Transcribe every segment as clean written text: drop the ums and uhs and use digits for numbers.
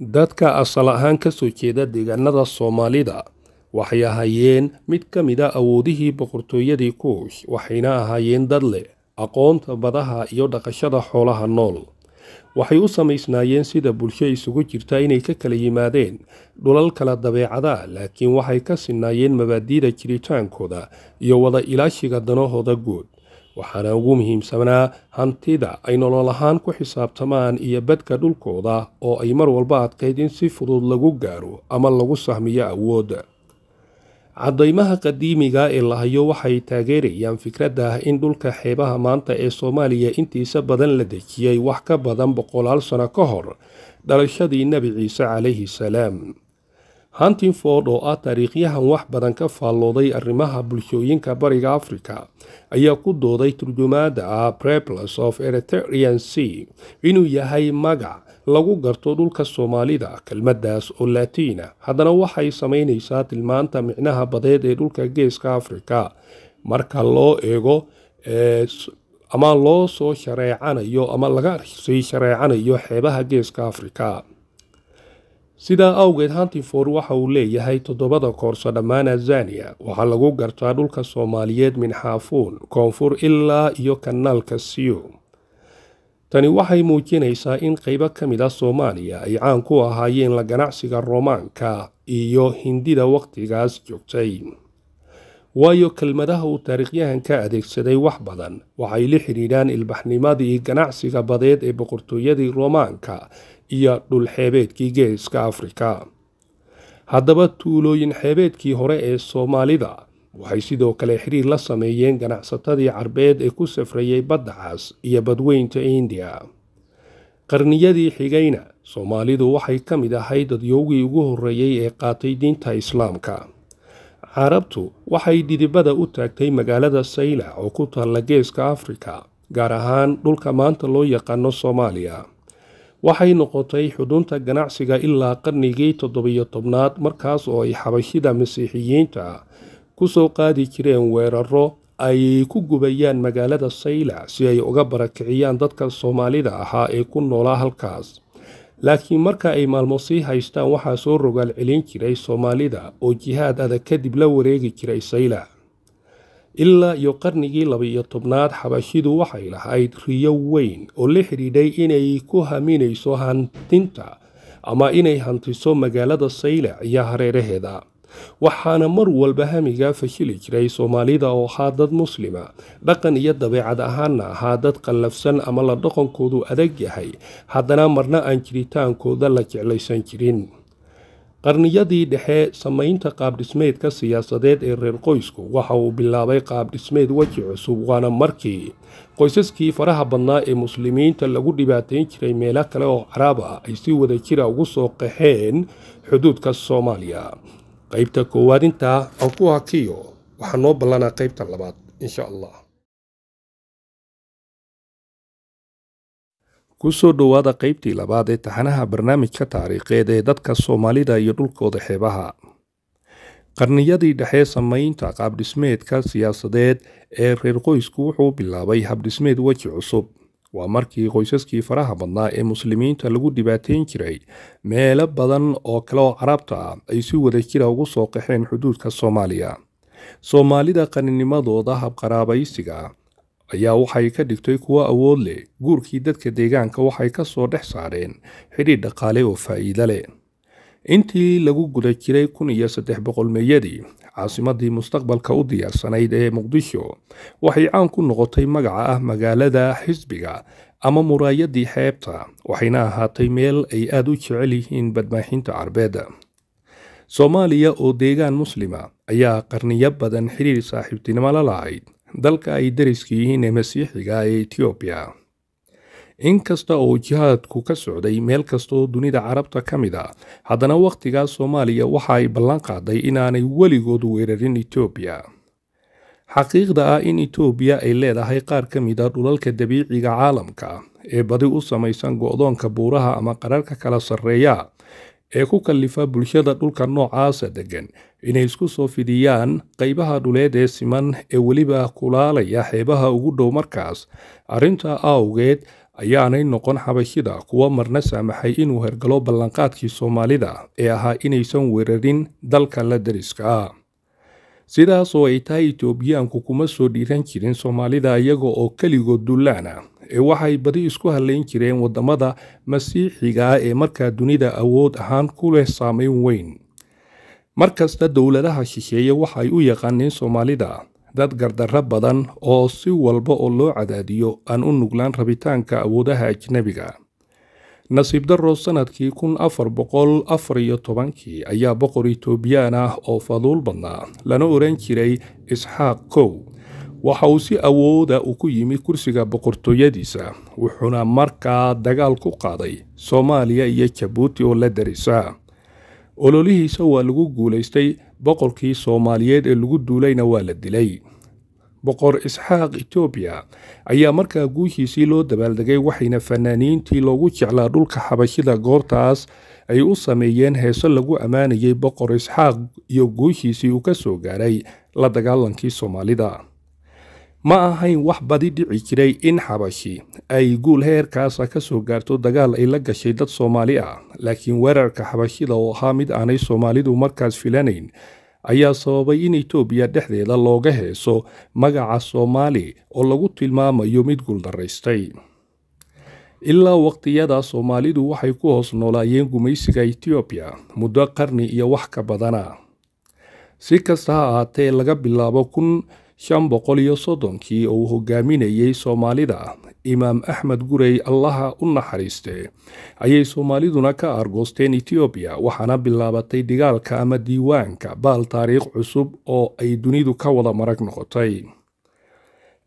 Dadka asal ahaan ka soo jeeda deegaanada Soomaalida waxay ahaayeen mid ka mid a awoodihii boqortooyadii Kuush, waxayna ahaayeen dad leh aqoonta badaha iyo dhaqashada xoolaha nool. Waxay u samaysnaayeen sida bulsho isugu jirta inay ka kala yimaadeen dhulal kala dabeecada, laakiin waxay ka sinaayeen mabaadiida jiritaankooda iyo wada ilaashiga danahooda guud. Waxaana ugu muhiimsanaa hantida ay nolol ahaan ku xisaabtamaan iyo badka dhulkooda oo ay mar walba adkayd in si fudud lagu gaaro ama lagu sahmiyo awoodda. Caddaymaha qadiimiga ee la hayo waxay taageerayaan fikradda ah in dhulka xeebaha maanta ee Soomaaliya intiisa badan la dejiyey wax ka badan boqolaal sano ka hor dhalashadii Nebi Ciise calayhi salaam. Huntingford oo ah taariikhyahan wax badan ka faallooday arrimaha bulshooyinka Bariga Afrika ayaa ku dooday turjumaadda ah Periplus of Erythraean Sea inuu yahay magac lagu garto dhulka Soomaalida. Kelmaddaas oo Laatiina haddana waxay samaynaysaa tilmaanta micnaha badeed ee dhulka Geeska Afrika marka loo eego ama loo soo shareecanayo ama laga sii shareecanayo xeebaha Geeska Afrika. Sidaa awgeed, Huntingford waxa uu leeyahay toddobada koorso dhammaan Azania waxaa lagu gartaa dhulka Soomaaliyeed min Xaafuun koonfur ilaa iyo kanaalka Siw. Tani waxay muujinaysaa in qaybo ka mid ah Soomaaliya ay caan ku ahaayeen la ganacsiga Roomaanka iyo Hindida wakhtigaas joogtay, waayo kelmadaha uu taariikhyahanka adeegsaday wax badan waxay la xidhiidhaan ilbaxnimadii ganacsiga badeed ee boqortooyadii Roomaanka iyo dhulxeebeedkii Geeska Afrika. Haddaba, tuulooyin xeebeedkii hore ee Soomaalida waxay sidoo kale xiriir la sameeyeen ganacsatadii Carbeed ee ku safrayay Badda Cas iyo Badweynta Indiya. Qarniyadii xigayna Soomaalidu waxay ka mid ahayd dadyowgii ugu horreeyey ee qaatay diinta Islaamka. Carabtu waxay dhidibada u taagtay magaalada Saylac oo ku taalla Geeska Afrika, gaar ahaan dhulka maanta loo yaqaano Soomaaliya. Waxay noqotay xudunta ganacsiga ilaa qarnigii 17aad, markaas oo ay Xabashida Masiixiyiinta ku soo qaadi jireen weeraro ay ku gubayaan magaalada Saylac si ay uga barakiciyaan dadka Soomaalida ahaa ee ku noolaa halkaas. Laakiin marka ay maalmo sii haystaan, waxaa soo rogaal celin jiray Soomaalida oo jihaad adag kadib la wareegi jiray Saylac. Ilaa iyo qarnigii 12aad Xabashidu waxay lahayd riyo weyn oo la xidhiidhay inay ku haminayso hantinta ama inay hantiso magaalada Saylac iyo hareeraheeda, waxaana mar walba hamiga fashili jiray Soomaalida oo ahaa dad Muslima, dhaqan iyo dabeecad ahaanna ahaa dad qallafsan ama la dhaqankoodu adag yahay, haddana marna aan jiritaankooda la jeclaysan jirin. Qarniyadii dhexe, samaynta qaabdhismeedka siyaasadeed ee reer qoysku waxa uu bilaabay qaabdhismeed weji cusub, waana markii qoysaskii faraha badnaa ee Muslimiinta lagu dhibaateyn jiray meelo kale oo Caraab ah ay si wada jira ugu soo qaxeen xuduudka Soomaaliya. Qaybta koowaad intaa aan ku hakiyo, waxaa noo ballanaa qaybta labaad insha Allah. Kusoo dhowaada qaybtii labaad ee taxanaha barnaamijka taariikheed ee dadka Soomaalida iyo dhulkooda xeebaha. Qarniyadii dhexe, samaynta qaabdhismeedka siyaasadeed ee reer qoysku wuxuu bilaabay habdhismeed weji cusub, waa markii qoysaskii faraha badnaa ee Muslimiinta lagu dhibaateyn jiray meelo badan oo kale oo Carabta ah ay si wada jira ugu soo qaxeen xuduudka Soomaaliya. Soomaalida qaninimadooda habqaraabaysiga ayaa waxay ka dhigtay kuwo awood leh. Guurkii dadka deegaanka waxay ka soo dhex saareen xidhiidh dhaqaale oo faa'iido leh. Intii lagu guda jiray 1300-meeyadii, caasimadii mustaqbalka u diyaarsanayd ee Muqdisho waxay caan ku noqotay magaca ah magaalada xisbiga ama muraayadii xeebta, waxayna ahaatay meel ay aada u jecel yihiin badmaaxinta Carbeed. Soomaaliya oo deegaan Muslima ayaa qarniyo badan xiriir saaxiibtinimo la lahayd dalka ay dariska yihiin ee Masiixiga ee Etoobiya. Inkasta oo jihaadku ka socday meel kasta oo dunida Carabta ka mid a, haddana wakhtigaas Soomaaliya waxa ay ballan qaaday inaanay weligood weerarin Etoobiya. Xaqiiqda ah in Etoobiya ay leedahay qaar ka mid a dhulalka dabiiciga caalamka ee badi u samaysan go'doonka buuraha ama qararka kala sarreeya ee ku kallifa bulshada dhulka noocaasa degan inay isku soo fidiyaan qaybaha dhuleed ee siman ee weliba kulaalaya xeebaha ugu dhow markaas, arrintaa awgeed Ayaanay noqon Xabashida kuwa marna saamaxay inuu hergalo ballanqaadkii Soomaalida ee ahaa inaysan weerarin dalka la dariska ah. Sidaas oo ay tahay, Itoobiyaanku kuma soo dhiiran jirin Soomaalida iyaga oo keligood dullaana, ee waxay badi isku hallayn jireen waddamada Masiixiga ah ee markaa dunida awood ahaan ku leh saameyn weyn. Markasta dowladaha shisheeye waxay u yaqaaneen Soomaalida dad gardarro badan oo si walba oo loo cadaadiyo aan u nuglaan rabitaanka awoodaha ajnabiga. Nasiib darro, sanadkii 1414-kii ayaa boqor Itoobiyaan ah oo faduul badnaa, lana oran jiray Isxaaq Kow, waxa uu si awooda u ku yimi kursiga boqortooyadiisa, wuxuuna markaa dagaal ku qaaday Soomaaliya iyo Jabuuti oo la darisa. Ololihiisa waa lagu guulaystay, boqorkii Soomaaliyeed ee lagu duulayna waa la dilay. Boqor Isxaaq Etoobiya ayaa markaa guushiisii loo dabaaldegay, waxayna fanaaniintii loogu jeclaa dhulka Xabashida goortaas ay u sameeyeen heeso lagu ammaanayay Boqor Isxaaq iyo guushiisii uu ka soo gaaray la dagaalankii Soomaalida. Ma ahayn wax badi dhici jiray in Xabashi ay guul heerkaasa ka soo gaarto dagaal ay la gashay dad Soomaali ah, laakiin weerarka Xabashida oo ahaa mid aanay Soomaalidu markaas filanayn ayaa sababay in Itoobiya dhexdeeda looga heeso magaca Soomaali oo lagu tilmaamayo mid guuldaraystay. Ilaa waqtiyada Soomaalidu waxay ku hoos noolaayeen gumaysiga Etoobiya muddo qarni iyo wax ka badana. Si kasta ha ahaatee, laga bilaabo 1530-kii oo uu hogaaminayay Soomaalida Imaam Axmed Gurey, Allaha u naxariiste, ayay Soomaaliduna ka aargoosteen Etoobiya, waxaana bilaabatay dhigaalka ama diiwaanka baal taariikh cusub oo ay dunidu ka wada marag noqotay.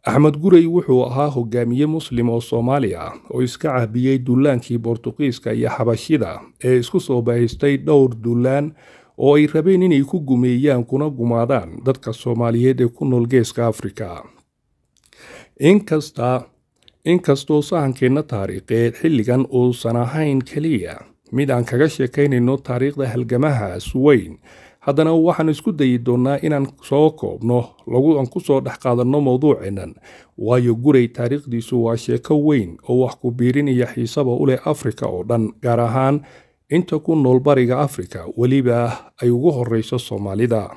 Axmed Gurey wuxuu ahaa hogaamiye Muslim oo Soomaali ah oo iska caabiyey duulaankii Bortuqiiska iyo Xabashida ee isku soo bahaystay dhowr duulaan oo ay rabeen inay ku gumeeyaan kuna gumaadaan dadka Soomaaliyeed ee ku nool Geeska Afrika. Inkastoo sahankeenna taariikheed xilligan uusan ahayn keliya mid aan kaga sheekaynayno taariikhda halgamahaas weyn, haddana waxaan isku dayi doonnaa inaan soo koobno lagu aan kusoo dhex qaadanno mowduuceennan, waayo Gurey taariikhdiisu waa sheeko weyn oo wax ku biirin iyo xiisaba u leh Afrika oo dhan, gaar ahaan inta ku nool Bariga Afrika, weliba ay ugu horreyso Soomaalida.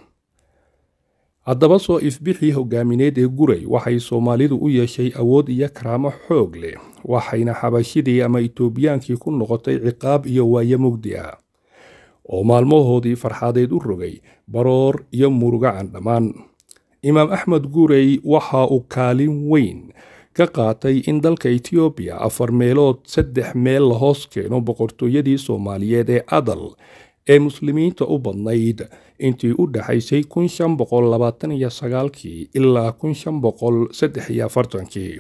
Haddaba soo ifbixii hogaamineed ee Gurey waxay Soomaalidu u yeeshay awood iyo karaamo xoog leh, waxayna Xabashidii ama Itoobiyaankii ku noqotay ciqaab iyo waayo mugdi ah oo maalmahoodii farxaadeed u rogay baroor iyo murugo aan dhammaan. Imaam Axmed Gurey waxa uu kaalin weyn ka qaatay in dalka Etoobiya afar meelood saddex meel la hoos keeno boqortooyadii Soomaaliyeed ee Adal ee Muslimiinta u badnayd intii u dhaxaysay 1529-kii ilaa 1543-kii.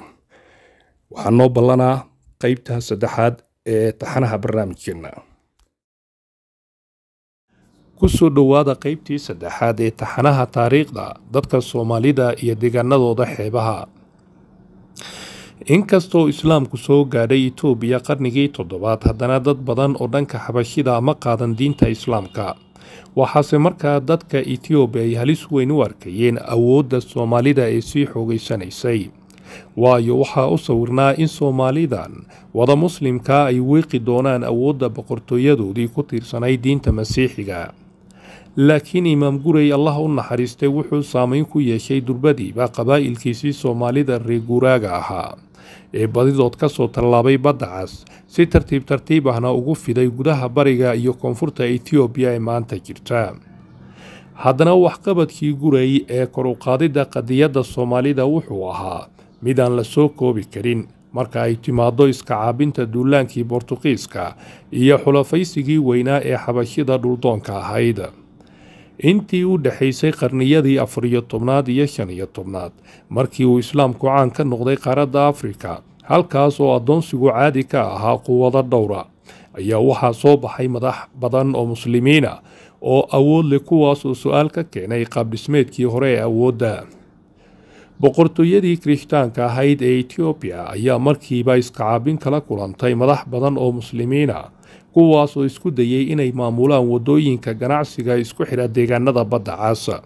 Waxaa noo ballanaa qeybta saddexaad ee taxanaha barnaamijkeena. Kusoo dhowaada qeybtii saddexaad ee taxanaha taariikhda dadka Soomaalida iyo deegaanadooda xeebaha. Inkastoo Islaamku soo gaadhay Itoobiya qarnigii toddobaad, haddana dad badan oo dhanka Xabashida ma qaadan diinta Islaamka. Waxaase markaa dadka Etoobiya ay halis weyn u arkayeen awoodda Soomaalida ee sii xoogaysanaysay, waayo waxaa u sawirnaa in Soomaalidan wada Muslimkaa ay wiiqi doonaan awoodda boqortooyadoodii ku tiirsanayd diinta Masiixiga. Laakiin Imaam Gurey, Allah u naxariistay, wuxuu saameyn ku yeeshay durbadiiba qabaa'ilkiisii Soomaalida reer guuraaga ahaa ee badidood ka soo tallaabay Badda Cas, si tartiib tartiib ahna ugu fiday gudaha bariga iyo koonfurta Etoobiya ee maanta jirta. Haddana waxqabadkii Gurey ee kor u qaadidda qadiyadda Soomaalida wuxuu ahaa mid aan la soo koobi karin marka ay timaado iska caabinta duulaankii Bortuqiiska iyo xulafaysigii weynaa ee Xabashida dhuldoonka ahayd. Intii u dhexaysay qarniyadii 14aad iyo 15aad, markii uu Islaamku caan ka noqday qaaradda Afrika, halkaas oo addoonsigu caadi ka ahaa quwado dhowra, ayaa waxaa soo baxay madax badan oo Muslimiina oo awood leh, kuwaas oo su-aal ka keenay qaabdhismeedkii hore ee awoodda. Boqortooyadii Kirishtaanka ahayd ee Etoobiya ayaa markiiba iskacaabin kala kulantay madax badan oo Muslimiina, kuwaas oo isku dayay inay maamulaan waddooyinka ganacsiga isku xidha deegaanada Badda Caasa.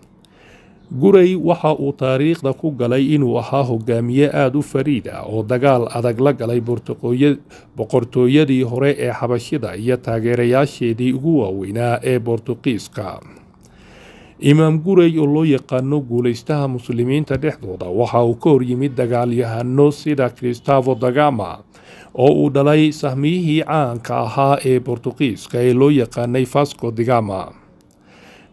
Guray waxa uu taariikhda ku galay inuu ahaa hogaamiye aada u fariid ah oo dagaal adag la galay boqortooyadii hore ee Xabashida iyo taageerayaasheedii ugu waaweynaa ee Bortuqiiska. Imaam Guray oo loo yaqaano guulaystaha muslimiinta dhexdooda waxa uu ka horyimid dagaalyahano sida Cristavo Dagama oo uu dhalay sahmiyihii caanka ahaa ee Bortuqiiska ee loo yaqaanay Vasco Digama.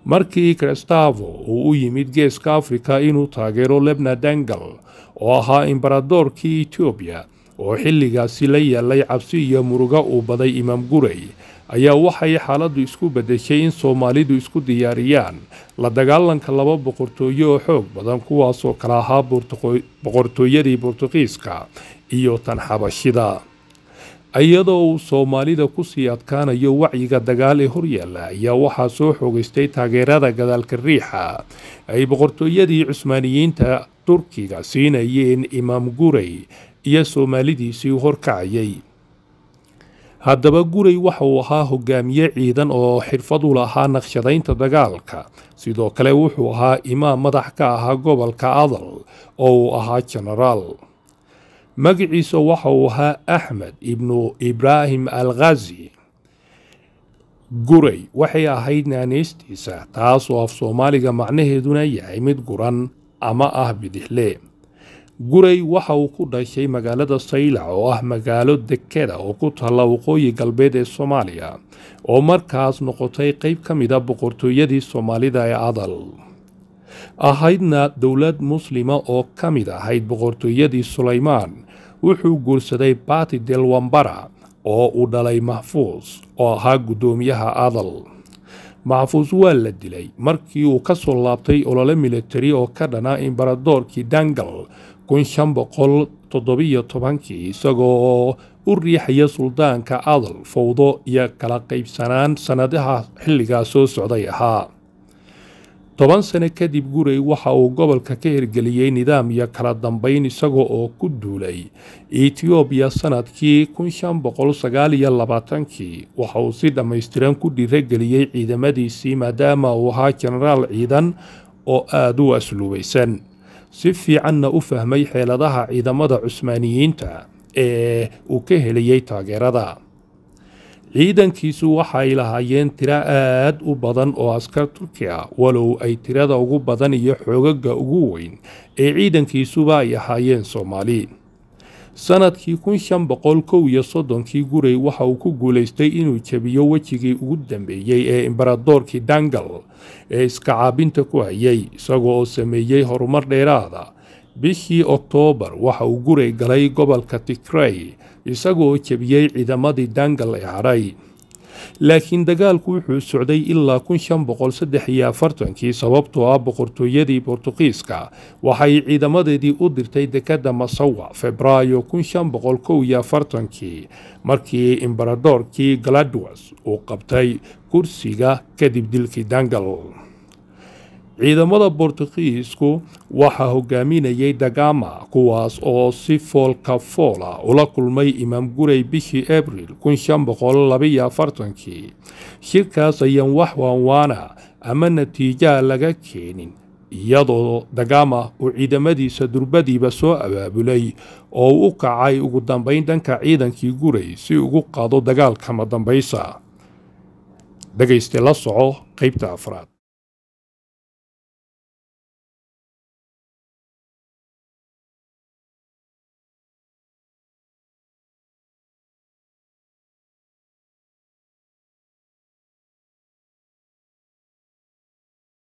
Markii Cristavo uu u yimid Geeska Afrika inuu taageero Lebna Dangal oo ahaa imbaradoorkii Etoobiya oo xilligaasi la yaalay cabsi iyo murugo uu baday Imaam Guray, ayaa waxay xaaladdu isku beddeshay in Soomaalidu isku diyaariyaan la dagaalanka laba boqortooyo oo xoog badan, kuwaasoo kala ahaa boqortooyadii Bortuqiiska iyo tan Xabashida. Iyadoo uu Soomaalida kusii adkaanayo wacyiga dagaal ee horyaalla, ayaa waxaa soo xoogeystay taageerada gadaalka riixa ay boqortooyadii Cusmaaniyiinta Turkiga siinayeen Imaam Guray iyo Soomaalidiisii horkacayay. Haddaba Guray waxa uu ahaa hogaamiye ciidan oo xirfad u lahaa naqshadaynta dagaalka. Sidoo kale wuxuu ahaa imaam madax ka ahaa gobolka Adal oo uu ahaa jenaraal. Magaciisa waxa uu ahaa Axmed ibnu Ibraahim al Ghazi. Guray waxay ahayd naaneystiisa, taas oo af Soomaaliga macnaheeduna yahay mid guran ama ah bidixle. Guray waxa uu ku dhashay magaalada Saylac oo ah magaalo dekeda oo ku taalla waqooyi galbeed ee Soomaaliya, oo markaas noqotay qeyb ka mid a boqortooyadii Soomaalida ee Adal, ahaydna dowlad muslima oo ka mid ahayd boqortooyadii Sulaymaan. Wuxuu guursaday Bati del Wambara oo uu dhalay Maxfuus oo ahaa guddoomiyaha Adal. Maxfuus waa la dilay markii uu ka soo laabtay olole militari oo ka dhana imbaradoorkii Dangal 1517-kii, isagoo u riixaya suldaanka Adal fowdo iyo kala qaybsanaan sannadaha xilligaa soo socday ahaa. 10 sano kadib Guray waxa uu gobolka ka hirgeliyey nidaam iyo kala dambeyn, isaga oo ku duulay Etoobiya sanadkii 1529-kii. Waxa uu si dhammaystiran ku dhiirageliyey ciidamadiisii, maadaama uu ahaa jenaraal ciidan oo aada u asluubaysan, si fiicanna u fahmay xeeladaha ciidamada Cusmaaniyiinta ee uu ka helayay taageerada. Ciidankiisu waxay lahaayeen tiro aad u badan oo askar Turki ah, walow ay tirada ugu badan iyo xoogaga ugu weyn ee ciidankiisuba ay ahaayeen Soomaali. Sanadkii 1531-kii Guray waxa uu ku guulaystay inuu jebiyo wejigii ugu dambeeyey ee imbaradoorkii Dangal ee iska caabinta ku hayay, isagoo oo sameeyey horumar dheeraada. Bishii Oktoobar waxa uu Guray galay gobolka Tigrey, isagoo jebiyey ciidamadii Dangal ee hadhay. Laakiin dagaalku wuxuu socday ilaa 1543-kii, sababtoo ah boqortooyadii Bortuqiiska waxay ciidamadeedii u dirtay dekadda Masawa Febraayo 1541-kii, markii imbaradoorkii Galadwas uu qabtay kursiga kadib dilkii Dangal. Ciidamada Bortuqiisku waxaa hogaaminayay Dagama, kuwaas oo si foolka foola ula kulmay Imaam Guray bishii Abril 1542-kii. Shirkaas ayaan wax waanwaana ama natiijaa laga keenin, iyadoo Dagama uu ciidamadiisa durbadiiba soo abaabulay oo u kacay ugu dambeyn dhanka ciidankii Guray si ugu qaado dagaalkama dambaysa. Dhegayste, la soco qeybta afraad.